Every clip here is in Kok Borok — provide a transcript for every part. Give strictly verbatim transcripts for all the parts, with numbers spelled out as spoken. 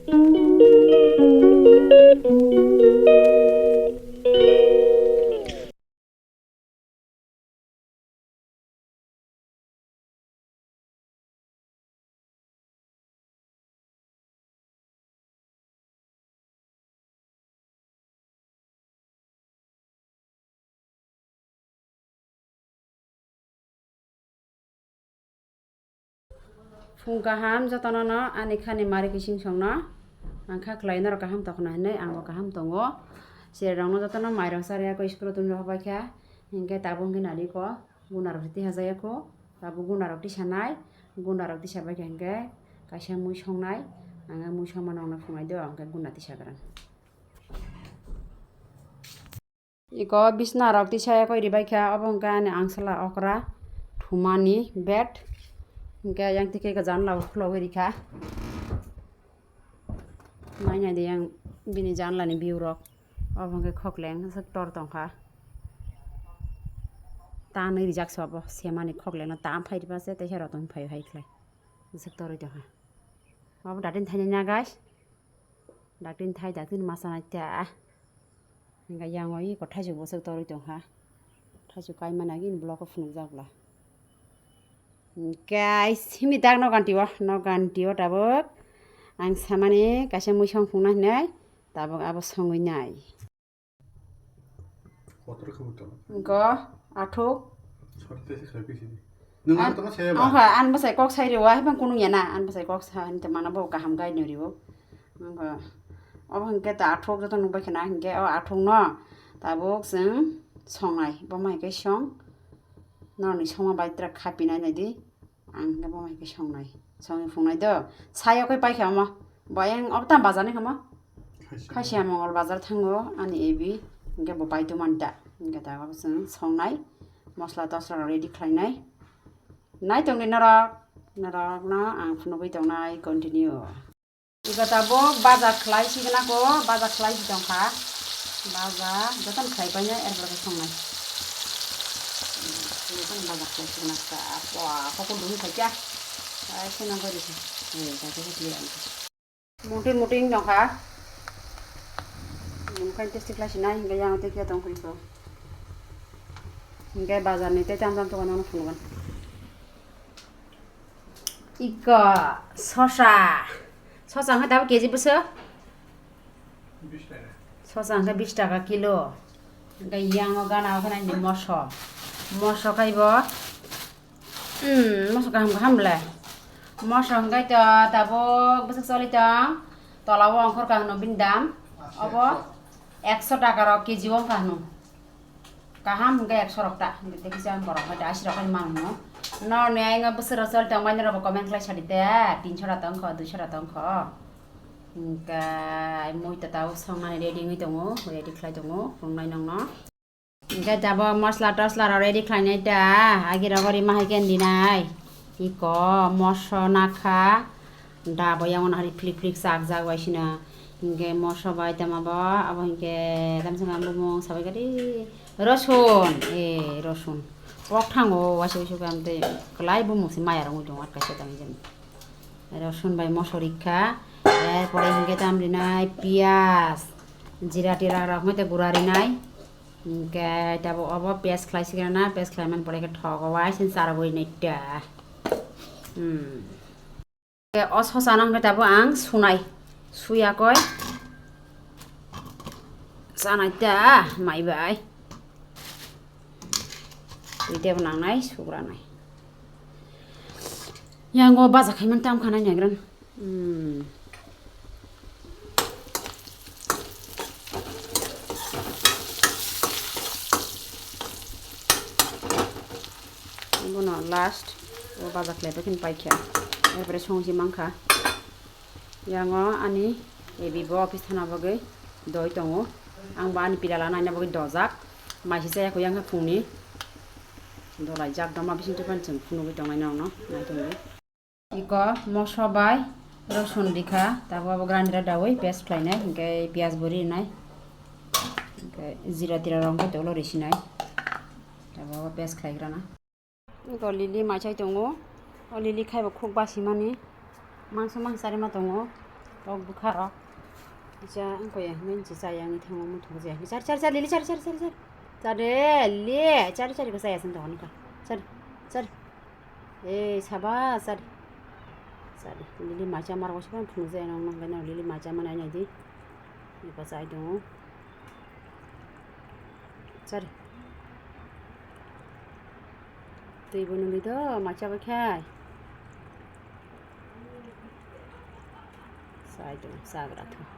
Phung kaham jotono no ani khani mari kising songno ang kha khlai norok kaham tongkhna hinwi ang bo kaham tongo. Cherok no jotono mairok charwi ako school o twi rw bai kha, hinkhe tabuk hinkhe nari ko. Guna rok tisa jaya kho, tabuk guna rok tisa nai, guna rok tisa bai kha hinkhe kaisa mui song nai, ang mui song mano phunai do, ang khe guna tisa grang. Iko bisna rok tisa ya koi ribai kha, obo hwnkhe ani angsala okra thumani bed, hwnkhe yang tike janla bo khulogwi rikha. Nai nai de yang bini janla ni view rok. Obo hwnkhe khokleng aswk tor tongkha. Tanwi rijak se obo semani khokleng no tam phai riba se tei se rotong phai hai khlai. Aswk torwi tongkha. Obo datin thainai na guys. Datin thai datin masa nai ta. Hingkha yang o iko thaichuk bwswk torwi tongkha. Thaichuk kaimani agini block o phunukjak bwla. Hingkhe ai simi tak noganti o, noganti o tabuk. Ang samani kaisa mui song phungna hinai tabuk abo songwi nai. Kotor khe button. Go, athuk. Sorte se khai pisi. Nung an, ano tama saya ba? Ang kha, an bwsai kok sai riwa, hai bang kunung ya na, an bwsai kok sa, ani te mana bo kaham gai no riwo. Ang kha, obo hingke ta athuk joto nung bai khana hingke, o athuk no, tabuk chwng songnai, bo mai khe song, norni songma bai tra kha pinai nai di. Ang hwnkhe bo hai khe songnai, songwi phungnai do. Sayo khe paikha omo. Bo ayang obo tamo bazar ni khe omo? Khasiya. Khasiya Mongol bazar thango ani ebi. Hwnkhe bo pai tomani da. Hwnkhe da obo chwng songnai. Mosla tosla rok ready khlainai. Nai tongdi norok. Norok no ang phunugwi tongnai continue. Iko tabuk baja khlai sigwna ko, baja khlai si tongkha. Baja jotono khlai paina, er pore khe songnai. Jotono baja khlai sigwna kha. Apua, koko dumi khaikya. Ai, sino gori khe. Ei, kake khe kli ang. Muting muting tongkha. Mungkhain testi khlai sinai, hingke yang tei khe tongkha iko. Hingke bajar ni tei tam tam tongkha nono phunukgwn. Iko sosa. Sosa hwnkhe tabuk keji bwswk? Sosa hwnkhe bish taka kilo. Hwnkhe yang o gana o kheno moso. Moso khai bo. Hmm, moso kaham kaham le. Moso hwnkhe to tabuk bwswk choli tong. Tola o ongkhor kaham no bini dam. Obo ekso taka rok keji o wngkha hwno. Kaham hwnkhe ekso rok ta, hwnkhe tei kisa borok hai ta asi rok hai mango. Norni ayang bwswk rok choli tongmani rok bo comment khlai sadi te, tinso ra tongkho, duiso ra tongkho. Hwnkhe mui ta tabuk songnani ready wngwi tongo, ready khlai tongo, phunuknai nongno. Hwnkhe tabuk mosla tosla rok ready khlainai ta, agi rok ori ma hai khe dinai. Iko moso nakha. Da bo yang ono hari phlik phlik chak jak bai sina. Hinkhe moso bai tama bo, abo hinkhe tamsong ang bumung sabai gari. Rosun, eh, rosun. Pok thango, waisa waisa khe amtwi kwlai bumung se maya rok wngwi tongo, at kaisa tang jani. Rosun bai moso rikha. Er pore hinkhe tam rinai, piyaj, jira tira rok hwnkhe gura rinai. Hinkhe tabuk obo piyaj khlai sigwna, piyaj khlai mani pore khe thogo waisa charogwi rinai ta. Hmm. O sosa no hwnkhe tabuk ang sunai, suya koi chanai ta mai bai. Twi tebo nangnai, sugranai. Yang o baja khaimani tam khanai naigrang. Hmm. Bono last o baja khlai bai khe paikha. Erpore songsi mankha. Yang o ani ebi bo office thana bagwi doi tongo. Ang bo ani pila lana naina bagwi dojak. Maisi chaya kho yang khe phungni. Dolai jak doma bising twi phano chwng phunugwi tongnai nokno nai tongwi. Iko moso bai rosun rikha, tabuk abo grinder o daui paste khlainai, hinkhe piyaj bo rinai, hinkhe jira tira rok hinkhe tolo risinai, tabuk abo paste khlaigrana. Iko lili maichai tongo, o lili khaibo khuk basimani, mangso mangsa rima tongo, Tok bwkha rok. Kisa wngkha ya, hinwi se chaya wngwi thangma muthungwi chaya. Char, char, char, lili, char, char, char, char. Char de, li, char, char, kisa ya sing tong kha. Char, char. Eh, saba, char. Char, lili macha mar ko saba thung je nang nang nang lili macha mana nai di. Ni pa chai dong. Char. Twi bo nuli do, macha bai khai. Chai dong, chagra thung.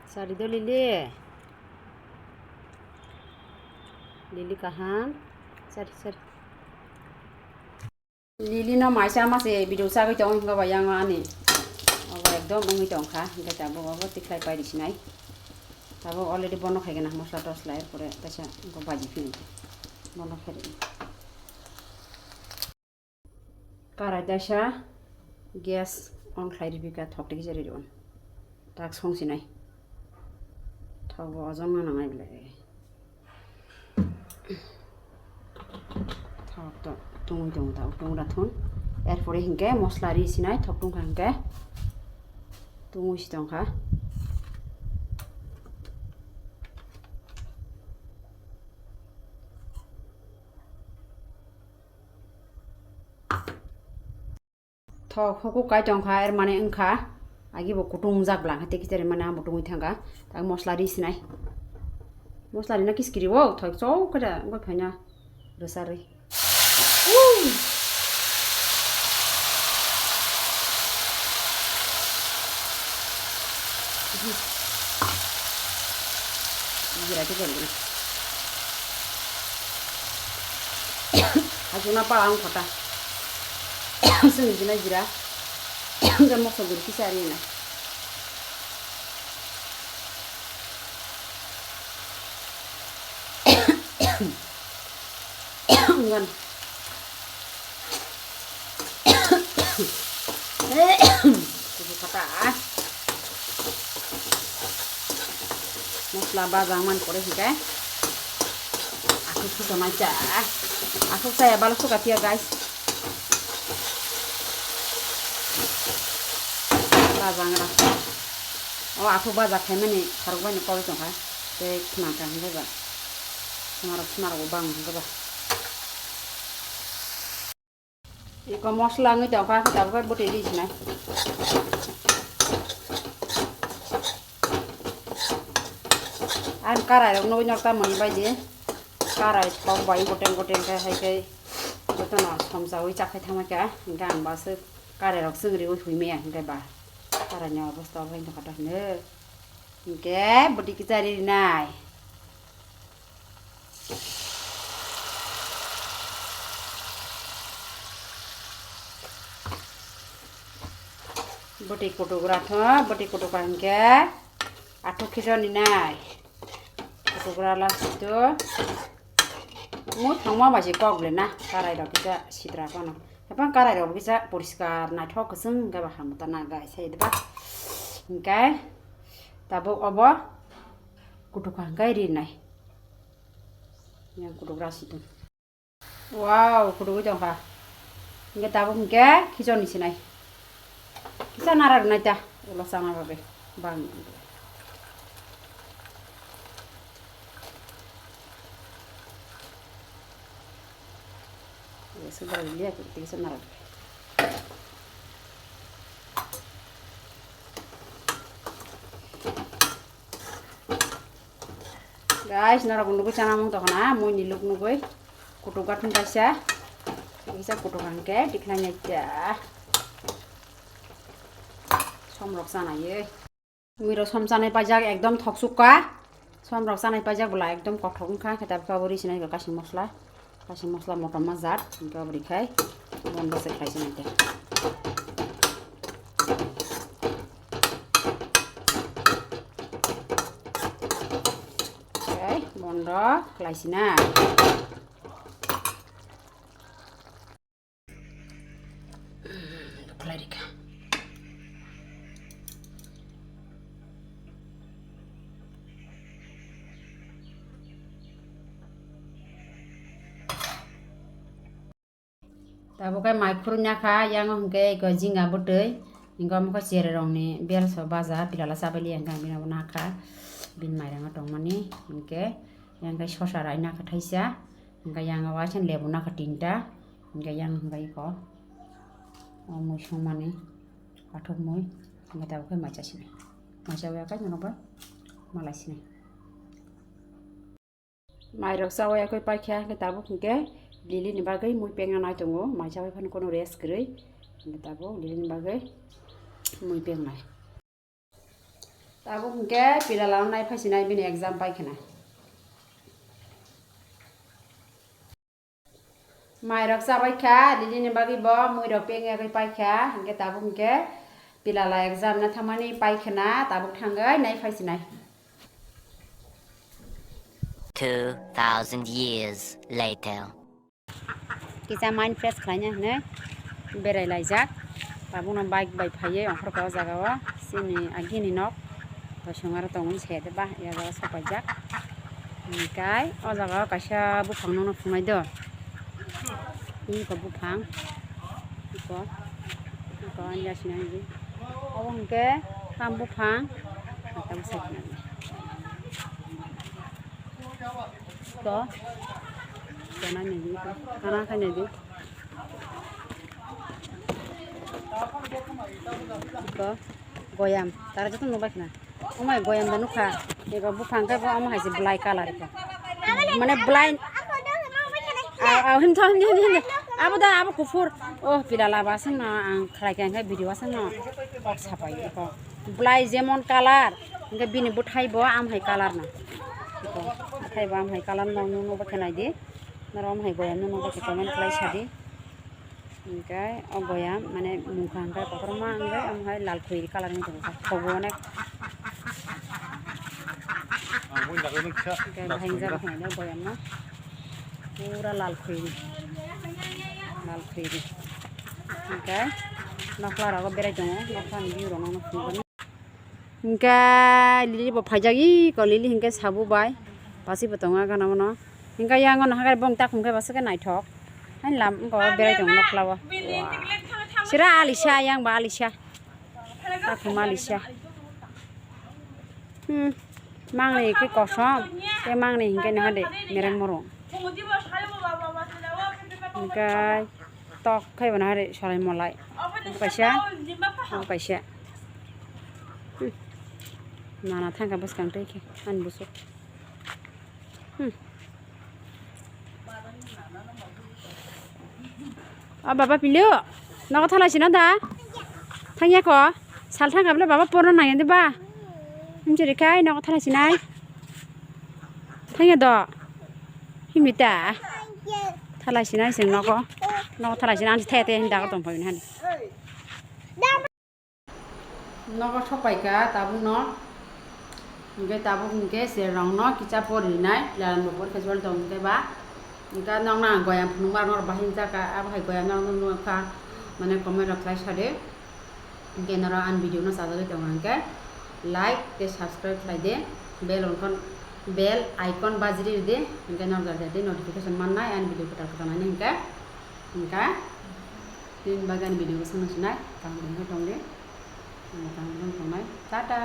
Sari do lili. Lili kaham. Sari, sari. Lili no maisa mase video sagwi tong hinga ba yang ani. Obo ekdom wngwi tong kha. Hinkhe tabuk obo tikhlai pai risinai. Tabuk already bono khai gana mosla tosla erpore taisa go baji phini. Bono khai ri. Karai daisa gas on khlai ribika thok tigi jari on. Tak song sinai. Thok bo ojong na nangnai bile. Thok to tungui tongo ta, tung da thun. Erpore hinkhe mosla ri sinai thok tung kha hinkhe. Tungui si tong kha. Thok huku kai tong kha, er mane wng kha. Agi bo kutung jak bla kha, tei kichari mane amo tungui thang kha. Tak mosla ri sinai. Mosla rina kiskiri o, thok chok khe da, wngkha phaina rwsa rwi. Ui. Jira khe jari na. Hajuna pa ang khota. Sini jina jira. Hingke mokso guri kisa ari na. Ngan. Kubu kata. Mosla bajang man pore hingke. Asuk suka macha. Asuk saya balok suka tiya, guys. Bajang ra. O asuk bajak khaimani kharok bai ni kol tong kha. Tei khna kha hingke ba. Khna rok, khna rok bo bang hingke ba. Iko mosla wngwi tongkha, tabukhe bwtwi ri sinai. Ang karai rok nugwi nok tamoni bai di. Karai thok bai goteng goteng khe hai khe jotono somsaui chakhai thangma kha. Hingkhe ang baso karai rok chwng riui huimaya hingkhe ba karai ni obosta obo wngkha hino. Hingkhe bwtwi kichari rinai. Bwtwi kutugra tho, bwtwi kutugra hingke athuk khichoni nai. Kutugra last to. Mui thangma bai se kok le na, karai rok kisa sitra kono. Hepang karai rok kisa poriskar naithok kwchwng hingke ba hamuta na gai sai deba. Hingke tabuk obo kutuka hingke rinai. Yang kutugra situng. Wow, kudugui tongkha. Hingke tabuk hingke khichoni sinai. Kisa nara rwnai ta, ulo chana bagwi. Bang. Kisa nara rwnai. Guys, norok nugui chana mung tongkha na, mui ni look nugui. Kutuk gathum kaisa. Kaisa kutuk hangke, tikhlai nai kya. Som rok chana ye. Mui rok som chanai paijak ekdom thok sukha. Som rok chanai paijak bwla ekdom kothok wngkha, khe tabukhe abo ri sinai kaising mosla. Kaising mosla motom ma jat, hingke abo ri khai bondo se khlai sinai te. Oke, bondo khlai sinai. Khlai rikha. Tabuk khe mai phuru nya kha, yang hwnkhe eko jinga bwtwi. Hingke omo khe chererokni belso baja, pilala chabaili hingke ang bini abo nakha, bini mairang o tongmani. Hingke yang khe sosa rai nakha thaisa, hingke yang o waisa lebu nakha tinta, hingke yang hingke iko o mui songmani kathok mui, hingke tabuk khe maicha sinai, maicha ya khe nono bai malai sinai. Mairok chawi yakwi paikha, hingke tabuk hingke Lily ni bagwi mui pengna nai tongo, mai chawi phano kono rest kwrwi, hingke tabuk Lily ni bagwi mui pengnai. Tabuk hingke pilala nai phaisinai bini exam paikhana. Mairok chabaikha, Lily ni bagwi bo muirok peng yakwi paikha, hingke tabuk hingke pilala exam na thangmani paikhana, tabuk thangwi nai phaisinai. Two thousand years later. Kisa mind fresh khlaina hinwi berai laijak. Tabukno bike bai phaiwi ongkhorkha o jaga o. Chini agini nok. Bosong aro tongwi se de ba, ya jaga sok paijak. Hingkai o jaga o kaisa buphang nokno phunai do. Iko buphang. Iko. Iko anja sinai di. Obo hingke tam buphang. Tam sakna. Ko. Kana nedi ko. Kana ka nedi. Ko. Goyam. Tara joto nukbai khna. Omai goyam da nukha. Ego buphang khe bo omo hai se belai colour ko. Mane belai. Au, au, him tho, him tho, him tho. Abo da, abo kuphur. Oh, pilala ba sangno ang khlai kha, hingke video asangno kok sapai ko. Belai jemon colour. Hingke bini bwthai bo am hai colour no. Iko, bwthai bo am hai colour no, nung nung bo khe nai di. Norok am hai goyam nung nung bo khe comment khlai sa di. Hingke o goyam mane mungkha hingke kotorma hingke am hai lal khoi colour ni tongo. Thogo onek. Hingke bahai hingke bo khe nai di goyam no. Pura lal khoi ri. Lal khoi ri. Hingke nokla rogo berai tongo. Nokla ni view rok no nukho. Hingke Lily bo phaijak iko, Lily hingke sabu bai. Basi bo tongo gana mano. Hingke yang ono hagai bong takhum khe basa khe naithok. Hain lam wngkha o berai tongo nokla o. Sira alisa yang ba alisa. Takhum alisa. Hmm. Mangni khe kosom. Khe mangni hingke naha de mereng morong. Hingke tok khai bo naha de salai molai. Bo kaisa. Bo kaisa. Hmm. Nana thangkha bwskang tei khe ani busuk. Hmm. O baba Pilu, nogo thalai sina da? Thangya ko? Sal thangkha bole baba porno nangya de ba? Himchuri khai nogo thalai sinai. Thangya do? Himita? Thalai sinai sing nogo. Nogo thalai sinai ang thaya thaya hinda ko tongphai hani. Nogo sokpaikha tabukno. Hingke tabuk hingke cherrokno kicha pori rinai, laran bo porikha jol tong hingke ba. Hingke nokno ang goyam phunukma norok bahai wngjakha, abo hai goyam norok nukha, mane comment rok khlai sadi. Hingke norok ani video no chajagwi tongo hingke like tei subscribe khlai di, bell icon, bell icon bajri ridi, hingke norok jat jat notification mannai ani video kwtal kwtal nainai hingke. Hingke. Nini bagwi ani video bwskango sinai, kaham khe tongdi. Kaham khe tongnai. Tata.